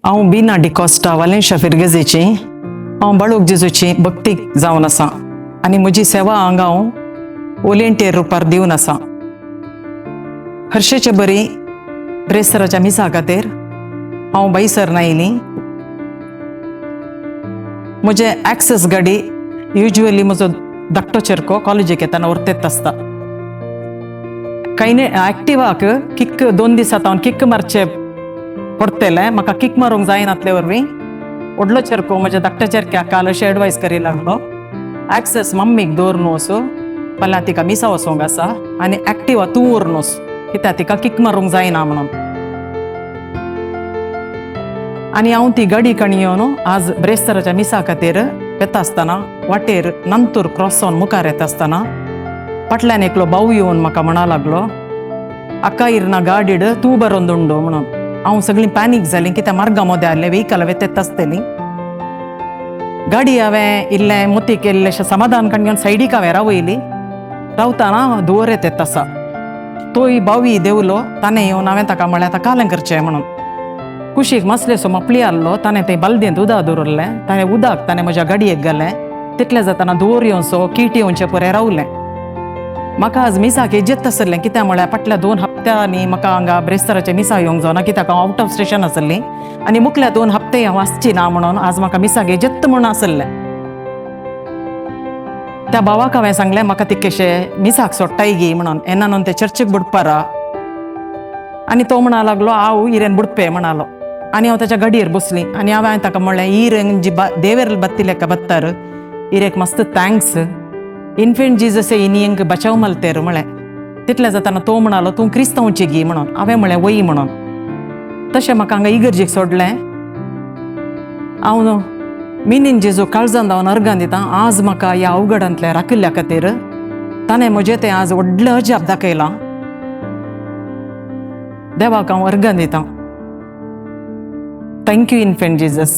हांव बिना डिकॉस्टा वालेंशा फिरगजेची. हांव बाळूक जेजूची भक्तीक जावन आसा आनी म्हजी सेवा हांगा हांव वॉलेंटियर रुपार दिवन आसा. हर्षेचे बरी ब्रेस्तराच्या मिसा खातीर हांव बाईसर आयली. म्हजे ॲक्सेस गाडी युज्युअली म्हजो धाकटो चेरको कॉलेजीक येताना व्हरतेत आसता. कांय ऍक्टिवाक किक 2 दिसां हांव किक मारचे पडटलें. म्हाका किक मारूंक जायनातले वरवीं व्हडलो चेरको म्हज्या धाकट्या चेरक्याक काल अशें एडवायस करी लागलो, ॲक्सेस मम्मीक दवर न्हू असो, फाल्यां तिका मिसा वचोंक आसा आनी ऍक्टिवा तूं व्हर न्हू, कित्याक तिका किक मारूंक जायना म्हणून. आनी हांव ती गाडी कणी येवन आज ब्रेस्तराच्या मिसा खातीर येता आसतना वाटेर नंतूर क्रॉस जावन मुखार येता आसतना फाटल्यान एकलो भाऊ येवन म्हाका म्हणा लागलो, "अक्का, इर्ना गाडीड तूं बरोवन" म्हणून. हांव सगळीं पॅनीक जालीं, कित्याक मार्गा मोदें आहलें, वेहिकल वेतेत आसतलीं. गाडी हांवें इल्लें मोती केल्लें समाधान कण घेवन सायडीक हांवें रावयली. रावताना धुंवर येत आसा. तोय बावी देवलो. ताणें येवन हांवें ताका म्हळें, आतां कालें करचें म्हणून. कुशीक मासलेसो मापली आहलो. ताणें थंय बालदेंत उदक दवरलें. ताणें उदक ताणें म्हज्या गाडयेक घालें. तितलें जाताना धुंवर येवचो कीट येवचे परे रावलें. म्हाका आज मिसाक येजेत आसलें, कित्याक म्हळ्यार फाटल्या 2 हप्त्यांनी म्हाका हांगा ब्रेस्तराच्या मिसा येवंक जावना, कित्याक हांव आवट ऑफ स्टेशन आसली आनी मुखल्या 2 हप्ते हांव आसची ना म्हणून आज म्हाका मिसाक येजेत म्हणून आसलें. त्या भावाक हांवें सांगलें, म्हाका तितकेशें मिसाक सोडटाय गी म्हणून, येना न्हू ते चर्चीक बुडपारा. आनी तो म्हणा लागलो, हांव इरेन बुडपे म्हणालो. आनी हांव ताच्या गाडयेर बसली आनी हांवें ताका म्हणलें, इरेन जी देवेर बत्ती लेखा बत्तार, इरेक मस्त thanks, infant Jesus इनियंक बचाव मलतेर म्हळें. तितलें जाताना तो म्हणालो, "तूं क्रिस्तांवची गी?" म्हणून. हांवें म्हणलें, "वय" म्हणून. तशें म्हाका हांगा इगर्जेक सोडलें. हांव मिनीन जेजू काळजान धांवन अर्गां दिता, आज म्हाका ह्या अवघडांतलें राखिल्ल्या खातीर. ताणें म्हजें तें आज व्हडलें अजाप दाखयलां. देवाक हांव अर्गां दिता. Thank you, infant Jesus.